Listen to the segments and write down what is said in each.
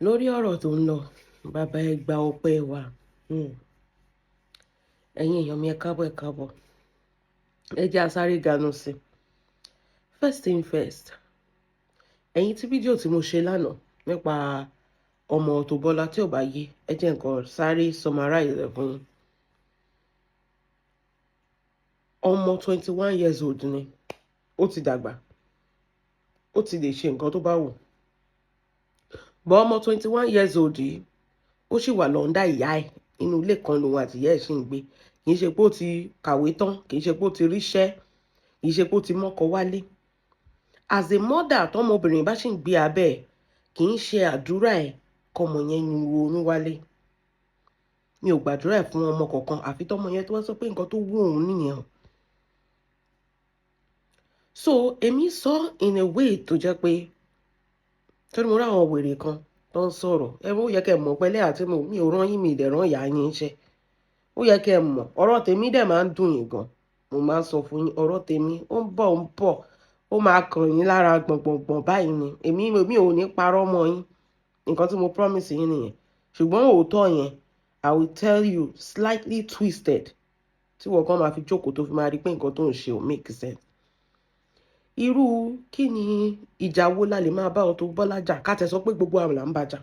Lórí ọ̀rọ̀ tó ń lọ, bàbá ẹ gba ọpẹ́ wa. Ẹ̀yin èèyàn mi, ẹ káàbọ̀, ẹ káàbọ̀. Ẹ jẹ́ a sáré ganu sí. First thing first, ẹ̀yin tí fídíò tí mo ṣe lánàá nípa ọmọ Auto Bola tí ò bá yé, ẹ jẹ́ nǹkan sáré summarize ẹ̀ fún yín. Ọmọ 21 years old ni, ó ti dàgbà, ó ti lè ṣe nǹkan tó bá wù. But ọmọ 21 years old yìí, ó sì wà l'under ìyá ẹ̀. Inú ilé kan lòun àti ìyá ẹ̀ sì ń gbé. Kì í ṣe pé ó ti kàwé tán, kì í ṣe pé ó ti ríṣẹ́, kì í ṣe pé ó ti mọ́kọ wálé. As a mother, tọmọbìnrin bá sì ń gbé abẹ́ ẹ̀, kì í ṣe àdúrà ẹ̀ kọmọ yẹn nu oyún wálé. Mi ò gbàdúrà ẹ̀ fún ọmọ kankan, àfi tọmọ yẹn tó wá sọ pé nǹkan tó wù òun nìyẹn o. So èmi sọ in a way tó jẹ́ pé torí mo rí àwọn wèrè kan tó ń sọ̀rọ̀ ẹ, ó yẹ kẹ́ ẹ mọ̀ pẹ́lẹ́ àti mo mi ò rán yín, mi ìdẹ̀ rán ìyá yín iṣẹ́. Ó yẹ kẹ́ ẹ mọ̀, ọ̀rọ̀ tèmi dẹ̀ máa ń dùn yín gan. Mo máa ń sọ fún yín, ọ̀rọ̀ tèmi ó ń bọ̀, ó ń bọ̀, ó máa kàn yín lára gbọ̀ngbọ̀ngbọ̀n báyìí ni. Èmi mi ò ní parọ́ mọ́ yín. Nǹkan tí mo promise yín nìyẹn. Ṣùgbọ́n òótọ́ yẹn, I will tell you slightly twisted, tí wọ́n kàn máa fi jókòó tó fi máa rí pé nǹkan tó ń ṣe ò make sense. Irú kí ni ìjà wo la lè máa bá Auto Bola jà, ká tẹ̀ sọ pé gbogbo àwọn là ń bá jà?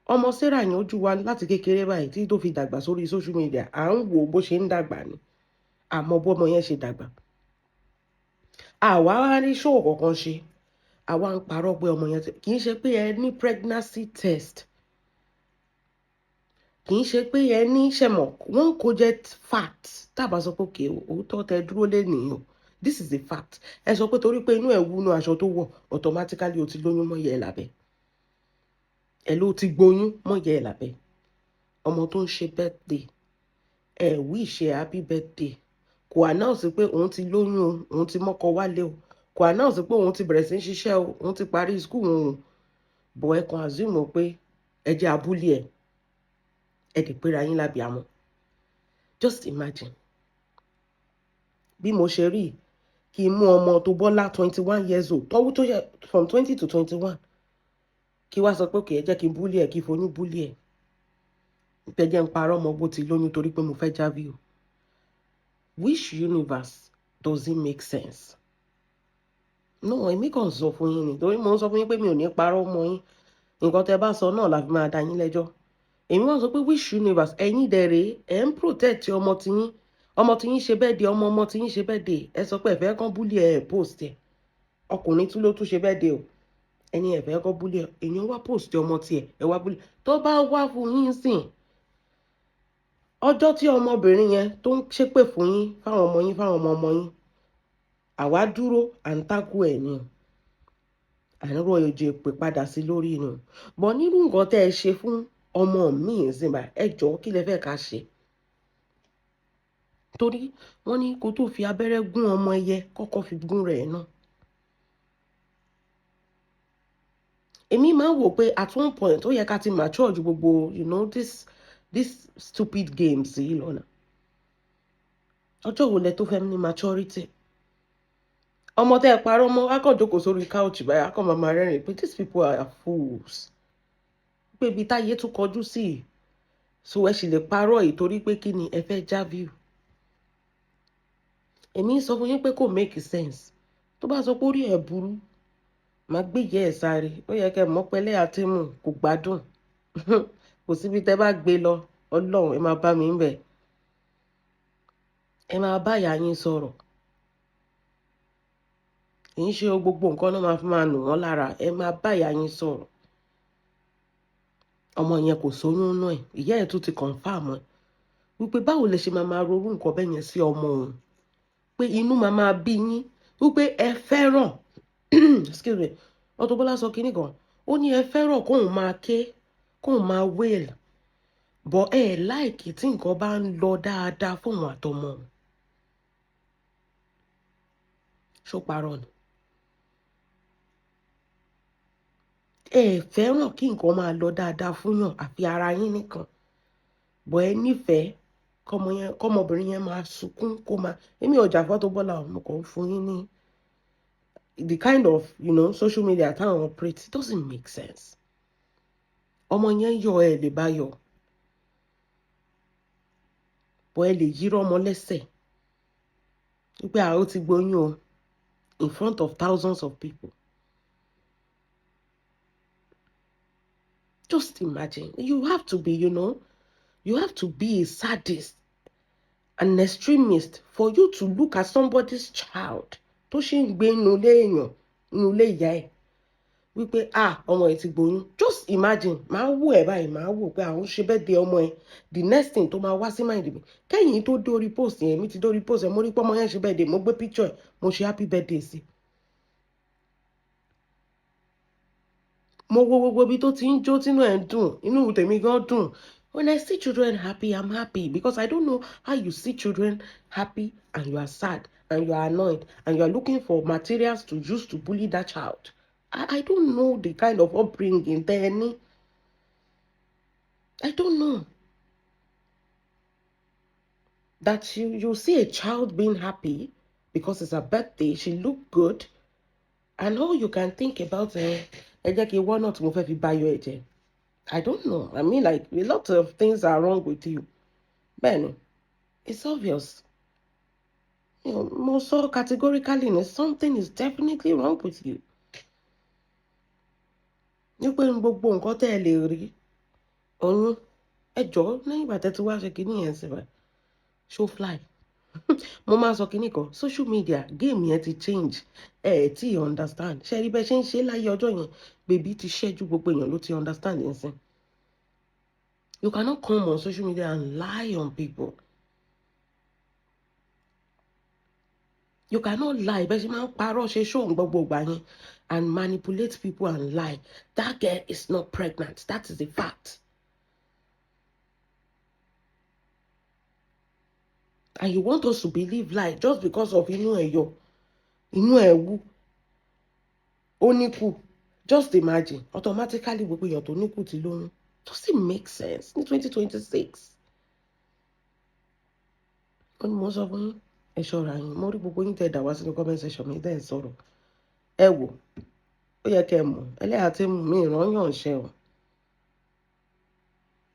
Ọmọ Sarah yẹn, ojú wa láti kékeré báyìí tí tó fi dàgbà sórí social media, à ń wò bó ṣe ń dàgbà ni, àmọ́ bọ́mọ yẹn ṣe dàgbà. Àwa wá rí ṣòwò kankan ṣe, àwa ń parọ́ pé ọmọ yẹn, kì í ṣe pé ẹ ní pregnancy test, kì í ṣe pé ẹ ní ṣẹmọ one cogent fact tábà sọ pé òkè òótọ́ tẹ dúró lé nìyẹn. This is the fact. Ẹ sọ pé torí pé inú ẹ̀ wúnú aṣọ tó wọ̀, automatically o ti lóyún mọ́ yẹ ẹ lábẹ́ ẹ, ló ti gbóyún mọ́ yẹ ẹ lábẹ́. Ọmọ tó ń ṣe birthday, ẹ wish ẹ happy birthday. Kò announce pé òun ti lóyún o, òun ti mọ́kọ wálé o. Kò announce pé òun ti bẹ̀rẹ̀ sí ń ṣiṣẹ́ o, òun ti parí school òun. Bọ̀ ẹ kàn assume pé ẹ jẹ́ abúlé ẹ̀, ẹ dẹ̀ péra yín lábìámọ́. Just imagine bí mo ṣe rí kí n mú ọmọ tó Bọ́lá, 21 years old, tọ́wọ́ tó yẹ from 20 to 21, kí wá sọ pé kì í jẹ́ kí n bully ẹ̀, kí n foyún bully ẹ̀, pé jẹ́ ń parọ́ ọmọ bó ti lóyún torí pé mo fẹ́ já view. Which universe does it make sense? No, èmi kàn sọ fún yín ni, torí mo ń sọ fún yín pé mi ò ní parọ́ mọ́ yín. Nǹkan tẹ́ bá sọ náà la fi máa dá yín lẹ́jọ́. Èmi wọ́n sọ pé which universe? Ẹ̀yin dẹ̀ rèé, ẹ̀ ń protect ọmọ tiyín. Ọmọ tiyín ṣe birthday, ọmọ ọmọ tiyín ṣe birthday, ẹ sọ pé ẹ fẹ́ kán bully ẹ, post ẹ. Ọkùnrin tún ló tún ṣe birthday o. Ẹni ẹ fẹ́ kán bully ẹ, èèyàn wá post ọmọ tiẹ̀, ẹ wá bully. Tó bá wá fún yín sìn, ọjọ́ tí ọmọbìnrin yẹn tó ń ṣépè fún yín, fáwọn ọmọ yín, fáwọn ọmọ ọmọ yín, àwa dúró, à ń tákù ẹ̀ ni, à ń rọ èjò èpè padà sí lórí ni. Bọ̀ nínú nǹkan tẹ́ ẹ ṣe fún ọmọ mi ìsìn bá, ẹ jọ̀ọ́, kí lẹ fẹ́ ká ṣe? Torí wọ́n ní kó tó fi abẹ́rẹ́ gún ọmọ ẹyẹ, kọ́kọ́ fi gún rẹ̀ náà. Èmi máa ń wò pé at one point, ó yẹ ká ti mature ju gbogbo this stupid games yìí lọ́nà. Ọjọ́ wo lẹ tó fẹ́ ní maturity? Ọmọ tẹ́ ẹ parọ́ mọ́, á kàn jókòó sórí couch báyìí, á kàn máa máa rẹ́rìn pé these people are fools, pé ibi táyé tún kọjú sí. So ẹ sì lè parọ́ yìí torí pé kí ni? Ẹ fẹ́ já view. Èmi ń sọ fún yín pé kò make sense. Tó bá sọ pé orí ẹ̀ burú, màá gbé ìyá ẹ̀ sáré. Ó yẹ kẹ́ mọ̀ pẹ́lẹ́ àtìmù kò gbádùn. Kò síbi tẹ́ bá gbé lọ, Ọlọ́run, ẹ máa bá mi ń bẹ̀, ẹ máa bá ìyá yín sọ̀rọ̀. Kì í ṣe gbogbo nǹkan náà máa fi máa nù wọ́n lára. Ẹ máa bá ìyá yín sọ̀rọ̀. Ọmọ yẹn kò sóyún náà ẹ̀. Ìyá ẹ̀ tún ti confirm ẹ̀ wípé báwo lè ṣe máa máa rorú nǹkan bẹ́ẹ̀ yẹn sí ọmọ òun, pé inú máa máa bí yín, wípé ẹ fẹ́ràn, excuse me, Auto Bola sọ kinní kan, ó ní ẹ fẹ́ràn kóun máa ké, kóun máa wail, but ẹ like tí nǹkan bá ń lọ dáadáa fóun àtọmọ òun. Ṣó parọ́ ni? Ẹ fẹ́ràn kí nǹkan máa lọ dáadáa fún yàn àfi ara yín nìkan, but ẹ nífẹ̀ẹ́ kọ́mọ yẹn, kọ́mọbìnrin yẹn máa sunkún, kó máa. Èmi ò jà fún Auto Bola o, mo kàn ń fún yín ní the kind of social media táwọn operate. It doesn't make sense. Ọmọ yẹn yọ, ẹ lè bá yọ bọ́, ẹ lè yírọ́ ọmọ lẹ́sẹ̀ wípé àwọn ti gbóyún o in front of thousands of people. Just imagine. You have to be, you know, you have to be a sadist, an extremist for you to look at somebody's child tó ṣì ń gbé inú ilé èèyàn, inú ilé ìyá ẹ̀, wípé ah, ọmọ ẹ̀ ti gbóyún. Just imagine, máa wò ẹ̀ báyìí, máa wò pé àwọn ṣe birthday ọmọ ẹ̀. The next thing tó máa wá sí mind mi kẹ́yìn tó dórí post yẹn, mi ti dórí post yẹn, mo rí pé ọmọ yẹn ṣe birthday, mo gbé picture ẹ̀, mo ṣe happy birthday sí. Mo wo gbogbo ibi tó ti ń jó, tínú ẹ̀ ń dùn, inú tèmi gan dùn. When I see children happy, I'm happy, because I don't know how you see children happy and you are sad and you are annoyed and you are looking for materials to use to bully that child. I don't know the kind of upbringing tẹ́ ẹ ní. I don't know. That you see a child being happy because it's her birthday, she look good, and all you can think about, ẹ jẹ́ kí wọ́n náà tí mo fẹ́ fi bá yọ ẹ̀ jẹ́. I don't know. I mean, like, a lot of things are wrong with you. Bẹ́ẹ̀ni, it's obvious. You know, mo sọ categorically ni something is definitely wrong with you. Ní pé gbogbo nǹkan tẹ́ ẹ lè rí oyún, ẹ jọ̀ọ́, lẹ́yìn ìgbà tẹ́ ti wá ṣe kinní yẹn sí báyìí, show fly. Mo máa sọ kinní kan, social media game yẹn ti change, ẹ ẹ tí you understand. Ṣe rí bẹ́ẹ̀ ṣe ń ṣe láyé ọjọ́ yẹn, baby ti ṣẹ́jú, gbogbo èèyàn ló ti understand yẹn sìn. You cannot come on social media and lie on people. You cannot lie. Bẹ́ẹ̀ ṣe máa ń parọ́ ṣe ṣóun gbogbo ìgbà yẹn and manipulate people and lie. That girl is not pregnant. That is a fact. And you want us to believe lie just because of inú ẹ̀ yọ, inú ẹ̀ wú, ó níkù. Just imagine, automatically gbogbo èèyàn tó níkù ti lóyún. Does it make sense ní 2026? Ó ní mo sọ fún yín, ẹ ṣọ́ra yín. Mo rí gbogbo yín tẹ́ dà wá sínú comment section mi tẹ́ ẹ sọ̀rọ̀. Ẹ wò, ó yẹ kẹ́ ẹ mọ̀, ẹlẹ́yà tí mi ìrànyàn ṣe o.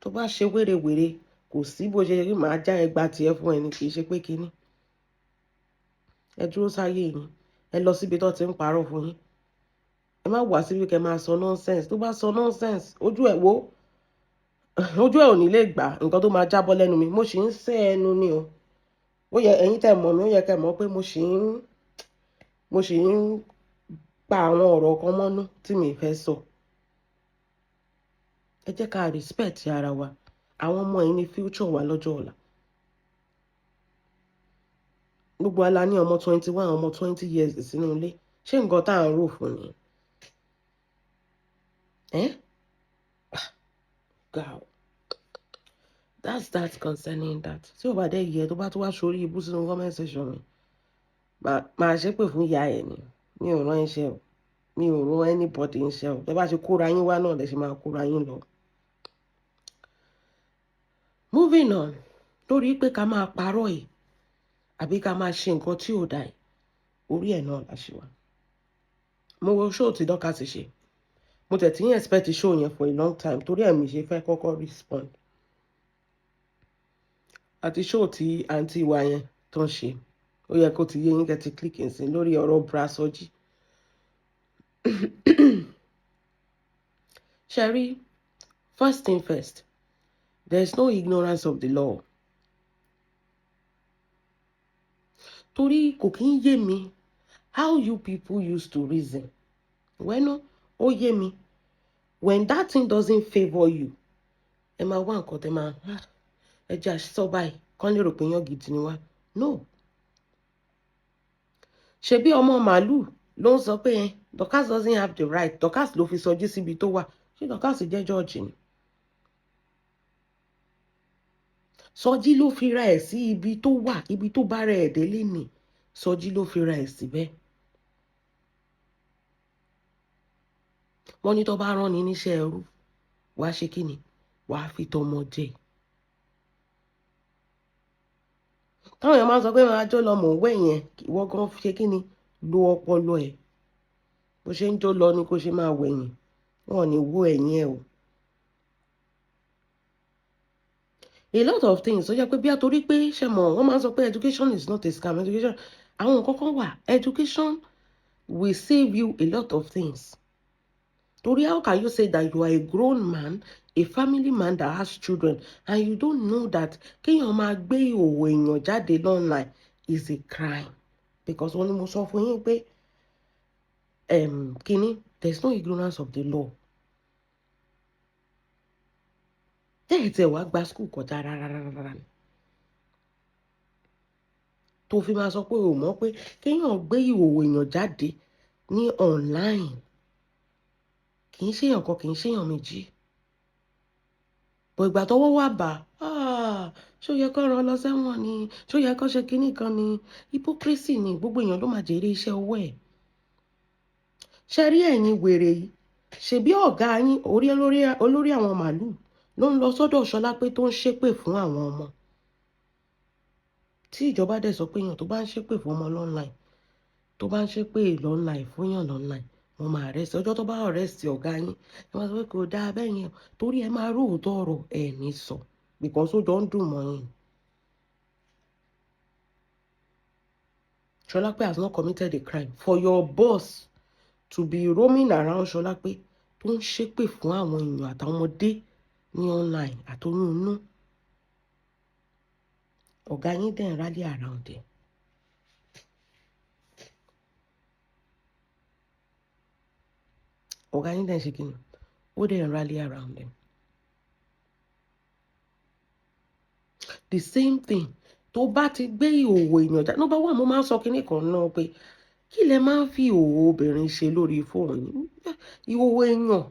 Tó bá ṣe wérewère, kò sí bó ṣe rí, màá já ẹgba tiẹ̀ fún ẹni, kì í ṣe pé kinní. Ẹ dúró sáyé yín, ẹ lọ síbi tó ti ń parọ́ fún yín. Ẹ má wá síbi kẹ́ máa sọ nonsense. Tó bá sọ nonsense, ojú ẹ̀ wo, ojú ẹ̀ ò ní lè gbà nǹkan tó máa jábọ́ lẹ́nu mi. Mo sì ń sẹ́ ẹnu ni o. Ó yẹ ẹ̀yin tẹ́ mọ̀ mi, ó yẹ kẹ́ mọ̀ pé mo sì ń pa àwọn ọ̀rọ̀ kan mọ́nú tí mi fẹ́ sọ. Ẹ jẹ́ ká respect ara wa. Àwọn ọmọ yìí ní future wa lọ́jọ́ ọ̀la. Gbogbo ala ní ọmọ 21, ọmọ 20 years sínú ilé. Ṣé nǹkan tá à ń rò fún ni? Eh? God. That's that concerning that. Tí o bá dé yẹ, tó bá tó wá sórí ibú sínú comment section mi, màá ṣépè fún ìyá ẹ̀ ni. Mi ò rán iṣẹ́ o. Mi ò rán anybody iṣẹ́ o. Tẹ́ bá ṣe kóra yín wá náà lẹ ṣe máa kóra yín lọ. Moving on, lórí pé ká máa parọ́ yìí àbí ká máa ṣe nǹkan tí ò dá yìí, orí ẹ̀ náà la ṣe wà. Mo wo show tí Dorcas ṣe. Mo tẹ̀ tí ń expect show yẹn for a long time, torí ẹ̀ mi ṣe fẹ́ kọ́kọ́ respond. Àti show tí àǹtí wa yẹn tó ń ṣe, ó yẹ kó ti yé yín kẹ́ ti click nsìn lórí ọ̀rọ̀ Brasoji. Sherry, first thing first, there is no ignorance of the law. Torí kò kí ń yé mi how you people used to reason. Well, ó yé mi. When that thing doesn't favour you, ẹ máa wá nǹkan tẹ máa, ẹ jẹ́ àṣìṣọ́ báyìí, kán lè rò pé yán gidi ni wá. No. Ṣebí ọmọ màálù ló ń sọ pé Dorcas doesn't have the right. Dorcas ló fi sọjí síbi tó wà. Ṣé Dorcas jẹ́ jọ́ọ̀jì ni? Sọjí ló fi ra ẹ̀ sí ibi tó wà, ibi tó bá rẹ̀ ẹ̀ délé ni. Sọjí ló fi ra ẹ̀ síbẹ̀. Wọ́n ní tó bá rán ni níṣẹ́ ẹrú, wàá ṣe kí ni? Wàá fi tọmọ jẹ. Táwọn èèyàn máa ń sọ pé máa jó lọ, mò ń wẹ̀ yẹn, ìwọ gan ṣe kí ni? Lo ọpọlọ ẹ̀. Bó ṣe ń jó lọ ni kó ṣe máa wẹ̀yìn. Wọn ò ní wó ẹ̀yìn ẹ o. A lot of things ó jẹ́ pé bí a torí pé ṣe mọ̀, wọ́n máa ń sọ pé education is not a scam. Education, àwọn nǹkan kan wà, education will save you a lot of things. Torí how can you say that you are a grown man, a family man that has children, and you don't know that kéèyàn máa gbé ìhòòhò èèyàn jáde online is a crime? Because wọ́n ní mo sọ fún yín pé kínní, there is no ignorance of the law. Tẹ́ẹ̀ wá gba school kọjá rárá rárá ni tó fi máa sọ pé o mọ̀ pé kéèyàn gbé ìhòòhò èèyàn jáde ní online, kì í ṣèyàn kan, kì í ṣèyàn méjì. Bọ̀ ìgbà tọ́wọ́ wà bá, ṣó yẹ kó rán lọ sẹ́wọ̀n ni? Ṣó yẹ kó ṣe kinní kan ni? Hypocrisy ni. Gbogbo èèyàn ló máa jèrè iṣẹ́ ọwọ́ ẹ̀. Ṣe rí ẹ̀yin wèrè yìí, ṣebí ọ̀gá yín orí olórí àwọn màálùú ló ń lọ sọ́dọ̀ Ṣọlápé tó ń ṣépè fún àwọn ọmọ, tí ìjọba dẹ̀ sọ pé èèyàn tó bá ń ṣépè fún ọmọ online, tó bá ń ṣépè online fún èèyàn online, wọ́n máa arrest. Ọjọ́ tó bá arrest ọ̀gá yín, ẹ máa sọ pé kò dáa bẹ́ẹ̀ yẹn, torí ẹ máa róòótọ́ ọ̀rọ̀ ẹ̀ ní sọ, because ó jọ ń dùn mọ́ yín. Ṣọlápé has not committed a crime for your boss to be roaming around Ṣọlápé tó ń ṣépè fún àwọn èèyàn àtàwọn ọmọdé ní online àtọyún inú. Ọ̀gá yín dẹ̀ ń rally around ẹ̀. Ọ̀gá yín dẹ̀ ń ṣe kí ni? Ó dẹ̀ ń rally around ẹ̀. The same thing tó bá ti gbé ìhòòhò èèyàn jáde. Number one, mo máa ń sọ kinní kan náà pé kí lẹ máa ń fi ìhòòhò obìnrin ṣe lórí fóònù yìí? Ìhòòhò èèyàn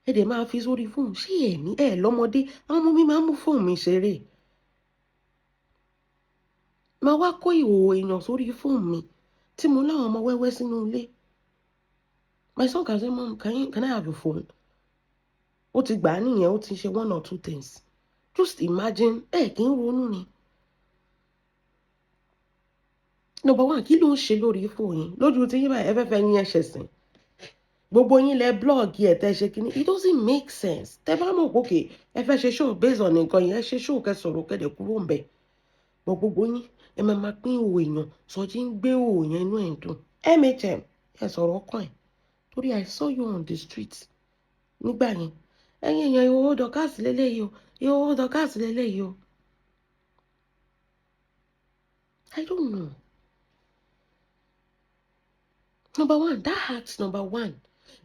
ẹ dẹ̀ máa fi sórí fóònù. Ṣé ẹ ní ẹ lọ́mọdé? Àwọn ọmọ mi máa ń mú fóònù mi ṣeré. Máa wá kó ìhòòhò èèyàn sórí fóònù mi tí mo láwọn ọmọ wẹ́wẹ́ sínú ilé. My son can say, "Mom, can I have your phone?" Ó ti gbà á nìyẹn, ó ti ṣe one or two things. Just imagine, ẹ kì í ronú ni. Number one, kí ló ń ṣe lórí fóònù yín? Lójú tí yín báyìí, ẹ fẹ́ fẹ́ yín ẹ̀ṣẹ̀ sìn. Gbogbo yín lẹ blog ẹ̀ tẹ́ ṣe kínní. It doesn't make sense. Tẹ́ bá mọ̀ pé okay, ẹ fẹ́ ṣe show based on nǹkan yẹn, ẹ ṣe show kẹ́ sọ̀rọ̀ kẹ́ dẹ̀ kúrò ń bẹ̀. But gbogbo yín, ẹ máa máa pín ìhòòhò èèyàn, Sọjí ń gbé ìhòòhò yẹn, inú ẹ̀ ń dùn. MHM, ẹ sọ̀rọ̀ ọkàn ẹ̀. Torí I saw you on the street nígbà yẹn. Ẹ̀yin èèyàn, ìhòòhò Dorcas lélẹ́yìí o, ìhòòhò Dorcas lélẹ́yìí o. I don't know. Number one, that heart, number one,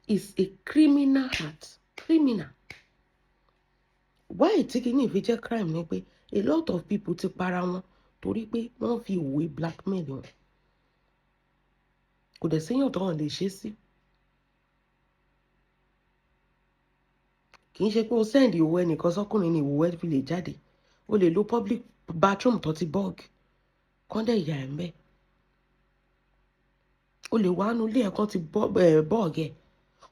is a criminal heart. Criminal. Why tí kìíní fi jẹ́ crime ni pé a lot of people ti para wọn torí pé wọ́n fi òwe blackmail wọn. Kò dẹ̀ séyàn tó hàn lè ṣe sí. Kì í ṣe pé o send ìhòòhò ẹnìkan sọ́kùnrin ni ìhòòhò ẹ fi lè jáde. O lè lo public bathroom tó ti bug. Kán dẹ̀ yà ẹ́ ńbẹ̀. O lè wá nu ilé ẹ̀ kan ti bug ẹ̀.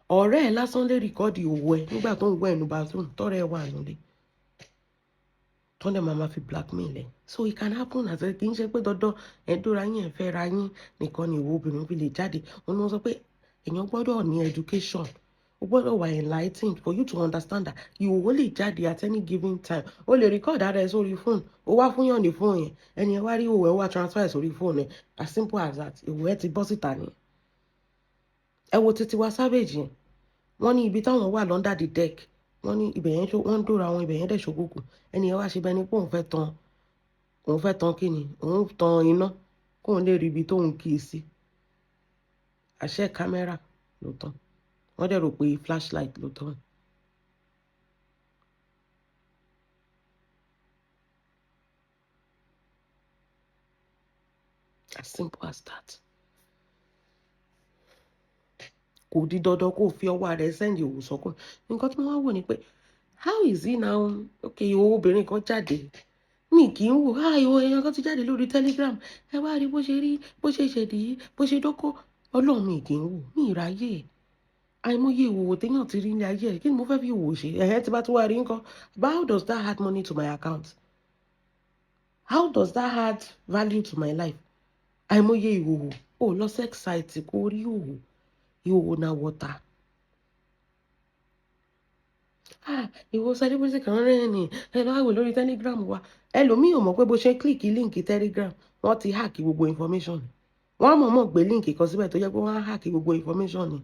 Ọ̀rẹ́ ẹ̀ lásán lè record ìhòòhò ẹ nígbà tó ń wẹ̀ nínú bathroom tọ́rẹ́ ẹ wà nílé. Tọ́ dẹ̀ máa ma fi blackmail ẹ. So it can happen as kì í ṣe pé dandan ẹ dóra yín, ẹ fẹ́ ra yín nìkan ni ìhòòhò obìnrin fi lè jáde. Òun ni wọ́n sọ pé èèyàn gbọ́dọ̀ ní education. O gbọ́dọ̀ wà enlightened for you to understand that ìhòòhò lè jáde at any given time. O lè record ara ẹ sórí phone. O wá fún yàn ní phone yẹn. Ẹni ẹ wá rí ìhòòhò ẹ, wá transfer ẹ sórí phone ẹ. As simple as that. Ìhòòhò ẹ ti bọ́ síta ni. Ẹ wo títí wa Savage yẹn. Wọ́n ní ibi táwọn wà under the deck. Wọ́n ní ibẹ̀ yẹn wọ́n ń dóra wọn, ibẹ̀ yẹn dẹ̀ ṣókùnkùn. Ẹni ẹ wá ṣe bẹ́ẹ̀ ni pé òun fẹ́ tan, òun fẹ́ tan kíni? Òun tan iná kóun lè rí ibi tóun kì í sí. Àṣẹ kámẹ́rà ló tán. Wọ́n dẹ̀ rò pé flashlight ló tán. As simple as that. Kò di dandan kó fi ọwọ́ rẹ̀ send ìhòòhò sọ́kùnrin. Nǹkan tí mo wá wò ni pé how is he now? Okay, ìhòòhò obìnrin kan jáde. Mi kì í wò, ah, ìhòòhò èèyàn kan ti jáde lórí Telegram. Ẹ wá rí bó ṣe rí, bó ṣe ṣèdí, bó ṣe dóko. Ọlọ́run, mi kì í wò, mi ì ráyè. Àìmọye ìhòòhò téèyàn ti rí ní ayé ẹ̀. Kí ni mo fẹ́ fi ìhòòhò ṣe? Ẹ̀hẹ́n tí bá tún wá rí ńkọ́. But how does that add money to my account? How does that add value to my life? Àìmọye ìhòòhò. O lọ sex site kó rí ìhòòhò. Ìhòòhò na water. Ah, ìwọ celebrity kan rẹ̀ ni ẹ lọ́wọ́ wò lórí Telegram wa. Ẹlòmíì ò mọ̀ pé bó ṣe click link Telegram, wọ́n ti hack gbogbo information. Wọ́n á mọ̀ọ́mọ̀ gbé link kan síbẹ̀ tó jẹ́ pé wọ́n á hack gbogbo information ni.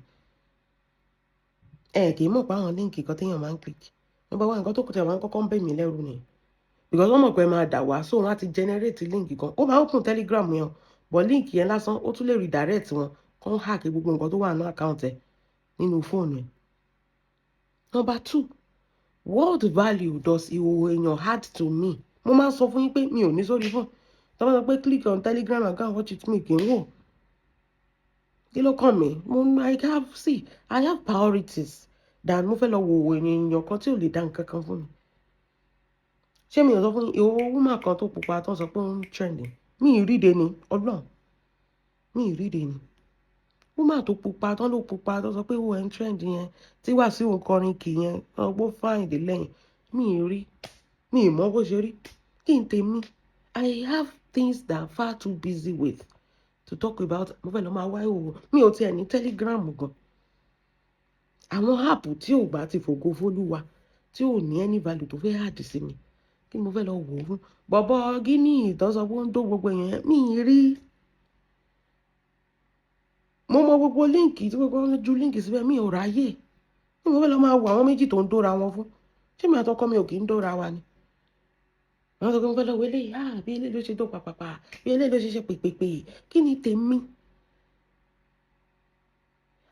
Ẹ kì í mọ̀ pé àwọn link kan téèyàn máa ń click. Number one, nǹkan tó kù tí àwọn kọ́kọ́ ń bẹ̀ mí lẹ́rù ni because wọ́n mọ̀ pé máa dà wá, so wọ́n á ti generate link kan. Ó máa open Telegram yẹn, but link yẹn lásán, ó tún lè redirect wọn kàn hack gbogbo nǹkan tó wà ní account ẹ̀ nínú fóònù ẹ̀. Number two, what value does ìhòòhò èèyàn add to me? Mo máa ń sọ fún yín pé mi ò ní sórí fóònù tó bá sọ pé click on Telegram and go and watch it, mi kì í wò. Kí ló kàn mí? Mo I have see I have priorities than mo fẹ́ lọ wo èèyàn kan tí ò lè dá nǹkan kan fún mi. Ṣé mi ò sọ fún yín, ìhòòhò woman kan tó pupa tó ń sọ pé ó ń trending, mi ì ríde ni. Ọlọ́run, mi ì ríde ni. Woman tó pupa tó ló pupa tó sọ pé ó ń trend yẹn, tí Wàsíù ń kọrin kì yẹn, ọgbó fine dé lẹ́yìn, mi ì rí, mi ì mọ̀ bó ṣe rí. Kí n tèmi? I have things that I'm far too busy with to talk about. Mo fẹ́ lọ máa wá ìhòòhò. Mi ò tiẹ̀ ní Telegram gan. Àwọn app tí ò bá ti fògo fólúwa, tí ò ní any value tó fẹ́ add sí mi, kí mo fẹ́ lọ wò ó fún? Bọ̀bọ̀ gíní tó sọ pé ó ń dó gbogbo èèyàn, mi ì rí. Mo mọ gbogbo link tí gbogbo wọn ju link síbẹ̀, mi ò ráyè. Kí mo fẹ́ lọ máa wo àwọn méjì tó ń dóra wọn fún? Ṣé mi àtọkọ mi ò kì í dóra wa ni? Wọ́n sọ pé mo fẹ́ lọ wo eléyìí. Ah, bí eléyìí ló ṣe dó pàpàpà, bí eléyìí ló ṣe ṣe pèpèpè, kí ni tèmi?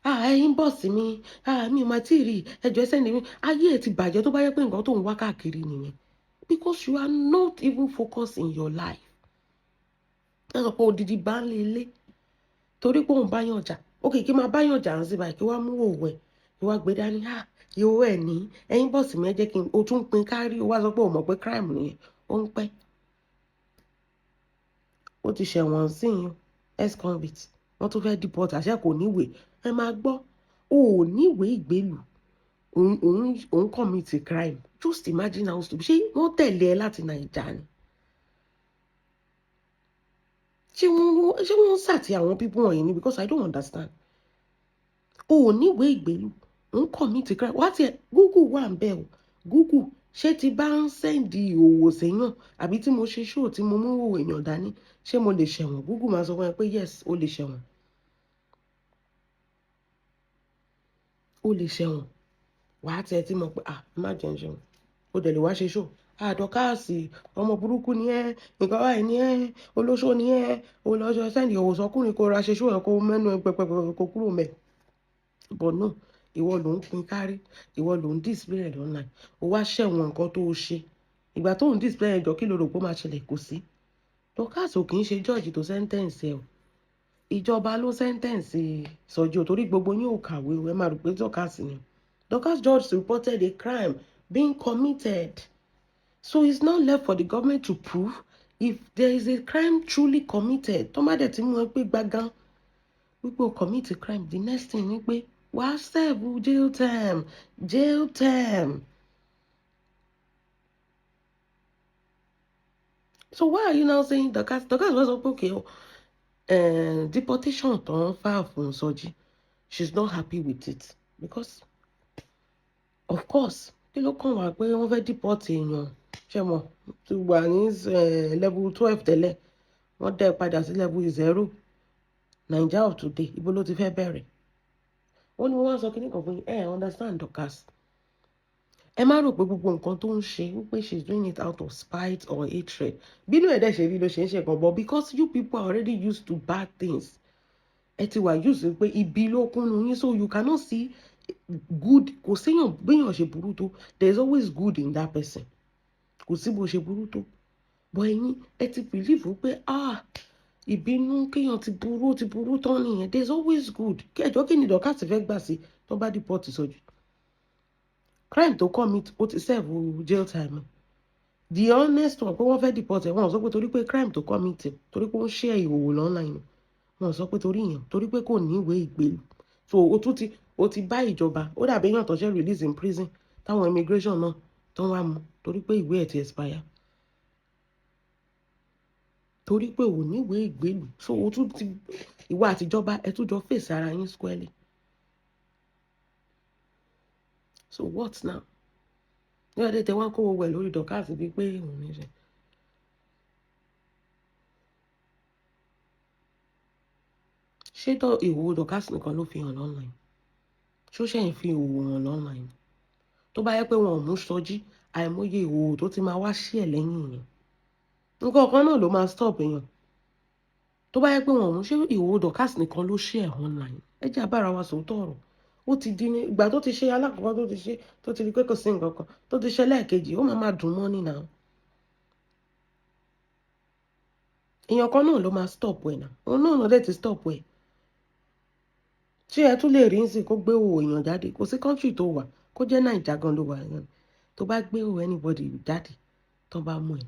Ah, ẹ inbox mi. Ah, mi ò máa tí ì rí. Ẹjọ́ ẹsẹ̀ ni mi. Ayé ẹ ti bàjẹ́ tó bá yẹ pé nǹkan tó ń wá káàkiri nìyẹn, because you are not even focused in your life. Ẹ sọ pé odidi bá ń lé ilé torí pé òun bá yàn jà. Ok, kí máa bá yàn jà ń sí báyìí, kí wàá mú òwò ẹ, kí wàá gbé dání. Ah, ìhòòhò ẹ ní ẹ inbox mi, ẹ jẹ́ kí n. O tún pín kárí, o wá sọ pé o mọ̀ pé crime nìyẹn. Ó ń pẹ́, ó ti ṣẹ̀wọ̀n sí yín, ex-convict. Wọ́n tún fẹ́ deport, àṣẹ kò níwèé. Ẹ máa gbọ́, o ò níwèé ìgbélù, òun commit a crime. Just imagine how stupid. Ṣé wọ́n tẹ̀lé ẹ láti Naija ni? Ṣé wọ́n ń sàtì àwọn people wọ̀nyí ni? Because I don't understand. O ò níwèé ìgbélù, òun commit a crime. Wá tiẹ̀ Google wà ń bẹ̀ o. Google, ṣé ti bá ń send ìhòòhò séyàn, àbí tí mo ṣe show tí mo mú ìhòòhò èèyàn dání, ṣé mo lè ṣẹ̀wọ̀n? Google máa sọ fún ẹ pé yes, o lè ṣẹ̀wọ̀n. O lè ṣẹ̀wọ̀n. Wàá tiẹ̀ tí mo pé, ah, má jẹun ṣẹ̀wọ̀n. O dẹ̀ lè wá ṣe show. Ah, Dorcas, ọmọ burúkú ni ẹ́, nǹkan báyìí ni ẹ́, olóṣó ni ẹ́, o lọ ṣe send ìhòòhò sọkúnrin, kó ra ṣe show ẹ̀, kó mẹ́nu ẹ pẹpẹpẹ, kó kúrò mẹ́. But no, ìwọ ló ń pín kárí, ìwọ ló ń display ẹ̀ online. O wá ṣẹ̀wọ̀n nǹkan tó o ṣe. Ìgbà tó ń display ẹ̀ jọ, kí lo rò pé ó máa ṣẹlẹ̀? Kò sí. Dorcas ò kì í ṣe judge tó sentence ẹ o. Ìjọba ló sentence Sọjí o, torí gbogbo yín ò kàwé o, ẹ máa rò pé Dorcas ni. Dorcas just reported a crime being committed. So it's not left for the government to prove if there is a crime truly committed. Tó má dẹ̀ tí mú ẹ pé gbàgán wípé o commit a crime, the next thing ni pé wàá serve jail term, jail term. So why are you now saying Dorcas? Dorcas was sọ pé okay o, deportation tó ń fà fún Sọjí, she's not happy with it because of course, kí ló kàn wá pé wọ́n fẹ́ deport èèyàn? Ṣe mọ̀ ti wà ní level 12 tẹ́lẹ̀, wọ́n dẹ́ padà sí level 0. Naija of today, ibo ló ti fẹ́ bẹ̀rẹ̀? Ó ní wọ́n wá sọ kíní kan fún yín. Ẹ understand Dorcas. Ẹ má rò pé gbogbo nǹkan tó ń ṣe wípé she's doing it out of spite or hatred. Bínú ẹ̀ dẹ̀ ṣe rí ló ṣe ń ṣe kan, but because you people are already used to bad things, ẹ ti wà used to pé ibi ló kúnnu yín, so you cannot see good. Kò séèyàn béèyàn ṣe burú tó, there is always good in that person. Kò sí bó ṣe burú tó, but ẹ̀yin ẹ ti believe pé, ah, ìbínú kéèyàn ti burú, ó ti burú tán nìyẹn. There is always good. Kí ẹjọ́, kí ni Dorcas fẹ́ gbà sí tó bá deport Sọjí? Crime tó commit, ó ti serve jail time. The honest one pé wọ́n fẹ́ deport ẹ̀, wọ́n sọ pé torí pé crime tó commit, torí pé ó ń share ìhòòhò online. Wọ́n sọ pé torí yẹn, torí pé kò ní ìwé ìgbélú. So o tún ti o ti bá ìjọba. Ó dàbí èèyàn tó ṣe release in prison, táwọn immigration náà tó ń wá mú torí pé ìwé ẹ̀ ti expire, torí pé ò ní ìwé ìgbélú. So o tún ti, ìwọ àtijọba, ẹ tún jọ fèsì ara yín squarely. So what now? Ní ọdẹ tẹ wọ́n kó gbogbo ẹ̀ lórí Dorkas bíi pé òun ní ṣe. Ṣé ìhòòhò Dorkas nìkan ló fi hàn online? Ṣó ṣe ń fi ìhòòhò hàn online? Tó bá yẹ pé wọn ò mú Sọjí, àìmọye ìhòòhò tó ti máa wá sí ẹ̀ lẹ́yìn yẹn. Nǹkan kan náà ló máa stop èèyàn. Tó bá yẹ pé wọn ò mú, ṣé ìhòòhò Dorkas nìkan ló ṣe ẹ̀ online? Ẹ jẹ́ abára wa sòótọ́ ọ̀rọ̀. Ó ti di ní ìgbà tó ti ṣe alákọ̀ọ́kọ́ tó ti ṣe, tó ti rí pé kò sí nǹkan kan, tó ti ṣe lẹ́ẹ̀kejì, ó máa máa dùn mọ́ ní now. Èèyàn kan náà ló máa stop ẹ̀ náà. Òun náà ló dẹ̀ ti stop ẹ̀. Ṣé ẹ tún lè rí nsìn kó gbé òwò èèyàn jáde? Kò sí country tó wà, kó jẹ́ Naija gan ló wà yẹn. Tó bá gbé òwò anybody jáde, tó bá mú ẹ,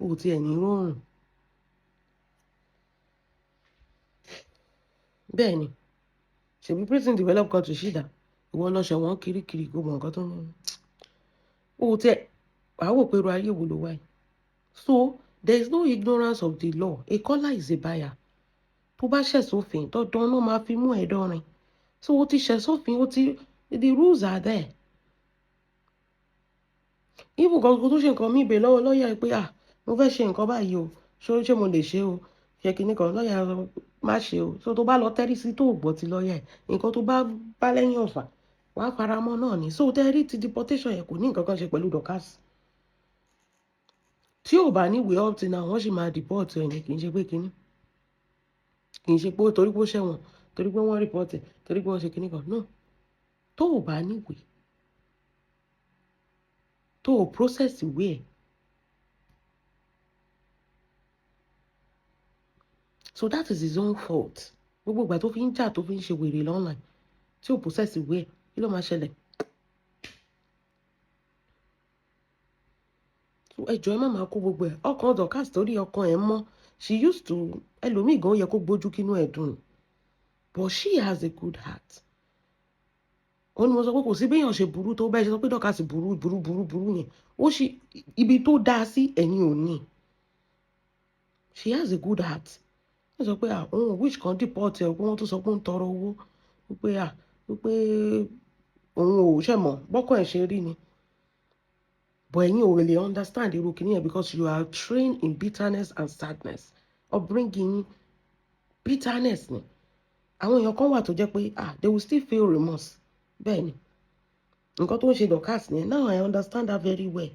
o ò tiẹ̀ ní rọrùn. Bẹ́ẹ̀ ni, ṣèbí prison developed country ṣì dá, ìwọ lọ ṣẹ̀wọ̀n kirikiri gbogbo nǹkan tó ń o ò tiẹ̀ wàá wò pé irú ayé wo ló wà yìí. So there is no ignorance of the law. A caller is a buyer. Tó bá ṣẹ̀ sófin, dandan náà máa fi mú ẹ dánrin. So o ti ṣẹ̀ sófin, o ti, the rules are there. Even kan tó ṣe nǹkan míì bèèrè lọ́wọ́ lọ́ọ̀yà pé, ah, mo fẹ́ ṣe nǹkan báyìí o, ṣé mo lè ṣe o? Ṣé kíní kan lọ́ọ̀yà má ṣe o. So tó bá lọ tẹ́rí sí tó gbọ́ ti lọ́ọ̀yà ẹ̀, nǹkan tó bá bá lẹ́yìn ọ̀fà, wàá faramọ́ náà ni. So tẹ́rí ti deportation yẹn kò ní nǹkan kan ṣe pẹ̀lú Dorkas. Tí ò bá ní ìwé up till now, wọ́n sì máa deport ẹ̀ ní, kì í ṣe pé kíní. Kì í ṣe pé torí pé ó ṣẹ̀wọ̀n, torí pé wọ́n report ẹ̀, torí pé wọ́n ṣe kíní kan. No. Tó ò bá ní ìwé, tó ò process ìwé ẹ̀. So that is his own fault. Gbogbo ìgbà tó fi ń jà, tó fi ń ṣe wèrè online, tí ò process ìwé ẹ̀, kí ló máa ṣẹlẹ̀? So ẹ jọ̀ọ́, ẹ má máa kó gbogbo ẹ̀. Ọkàn Dorkas torí ọkàn ẹ̀ mọ́. She used to, ẹlòmíì gan yẹ kó gbójú kínú ẹ̀ dùn. But she has a good heart. Ó ní mo sọ pé kò sí béèyàn ṣe burú tó bẹ́ẹ̀ ṣe sọ pé Dorkas burú burú burú burú yẹn. Ó ṣì ibi tó dáa sí ẹ̀yin ò ní. She has a good heart. Ó sọ pé òun wish kan deport ẹ̀, pé wọ́n tún sọ pé ó ń tọrọ owó. Wípé wípé òun ò ṣẹ̀ mọ̀, bọ́kàn ẹ̀ ṣe rí ni. But ẹ̀yin ò really understand irú kìíní yẹn because you are trained in bitterness and sadness. Upbringing yín bitterness ni. Àwọn èèyàn kan wà tó jẹ́ pé they will still feel remorse. Bẹ́ẹ̀ ni. Nǹkan tó ń ṣe Dorkas ni. Now I understand her very well.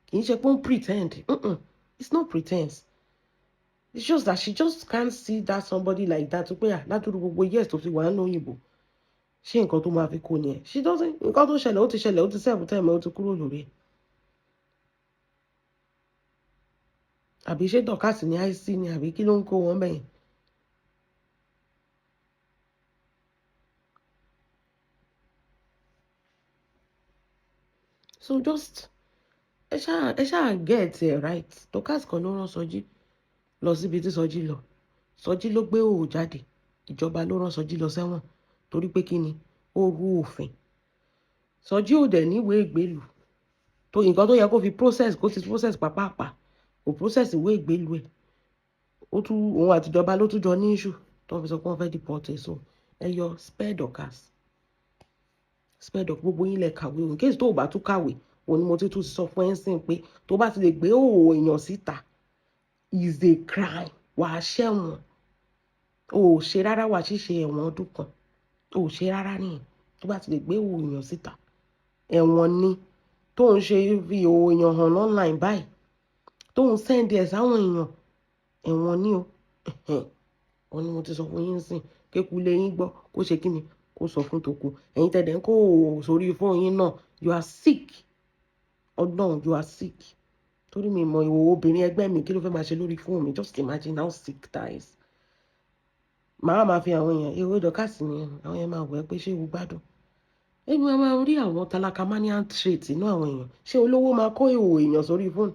Kì í ṣe pé ó ń pretend. Mm-mm. It's not pretense. It's just that she just can't see that somebody like that. Pé ládùúrú gbogbo years tó fi wà nínú òyìnbó. Ṣé nǹkan tó máa fi kó ni ẹ̀? She doesn't, nǹkan tó ṣẹlẹ̀, ó ti ṣẹlẹ̀, ó ti serve time, ó ti kúrò lórí ẹ̀. Àbí ṣé Dorkas ní IC ni, àbí kí ló ń kó wọn bẹ́yẹn? So just ẹ ṣáà get it right. Dorkas kan ló rán Sọjí lọ síbi tí Sọjí lọ. Sọjí ló gbé òwò jáde. Ìjọba ló rán Sọjí lọ sẹ́wọ̀n torí pé kí ni? Ó rú òfin. Sọjí ò dẹ̀ níwèé ìgbélú. Tó nǹkan tó yẹ kó fi process, kó ti process pàápàá. Kò process ìwé ìgbélú ẹ̀. Ó tún, òun àti ìjọba ló tún jọ ní issue tó fi sọ pé wọ́n fẹ́ deport ẹ̀. So ẹ yọ spare Dorkas. Spare Dorkas, gbogbo yín lẹ kàwé. In case tó ò bá tún kàwé, òun ni mo ti tún sọ fún ẹ sìn pé tó bá ti lè gbé òwò èèyàn síta is a crime. Wà á ṣẹ̀wọ̀n. O ò ṣe rárá, wà á ṣìṣe ẹ̀wọ̀n ọdún kan. O ò ṣe rárá nìyẹn. Tó bá ti lè gbé òwò èèyàn síta, ẹ̀wọ̀n ni. Tó ń ṣe fi òwò èèyàn hàn online báyìí, tó ń send ẹ̀ sáwọn èèyàn, ẹ̀wọ̀n ni o. Òun ni mo ti sọ fún yín sìn. Kéku lé yín gbọ́, kó ṣe kí ni? Kó sọ fún tòkù. Ẹ̀yin tẹ̀dẹ̀ ń kó òwò sórí fóònù yín náà, you are sick. Ọlọ́run, you are sick. Torí mi mọ ìwò obìnrin ẹgbẹ́ mi kí ló fẹ́ máa ṣe lórí fóònù mi. Just imagine how sick that is. Màá máa fi àwọn èèyàn, ìwé Dorkas ni àwọn èèyàn máa wọ̀ ẹ́ pé ṣé o gbádùn. Èmi máa rí àwọn talakamanian trait inú àwọn èèyàn. Ṣé olówó máa kó ìwò èèyàn sórí fóònù?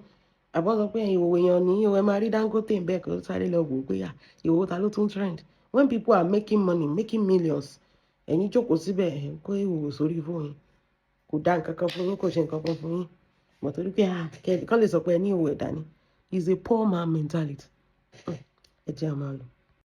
Àbọ̀ sọ pé ìwò èèyàn ní o, ẹ máa rí Dangote ń bẹ́ẹ̀ kó sáré lọ wò pé ìwò ta ló tún trend. When people are making money, making millions, ẹ̀yin jókòó síbẹ̀ ẹ̀ ń kó ìwò sórí fóònù. Kò dá nǹkan kan fún yín, kò ṣe nǹkan kan fún yín. But torí pé kàn lè sọ pé ẹ ní ìwò ẹ̀dá ni. It's a poor man mentality. Ẹ jẹ́ a máa lọ.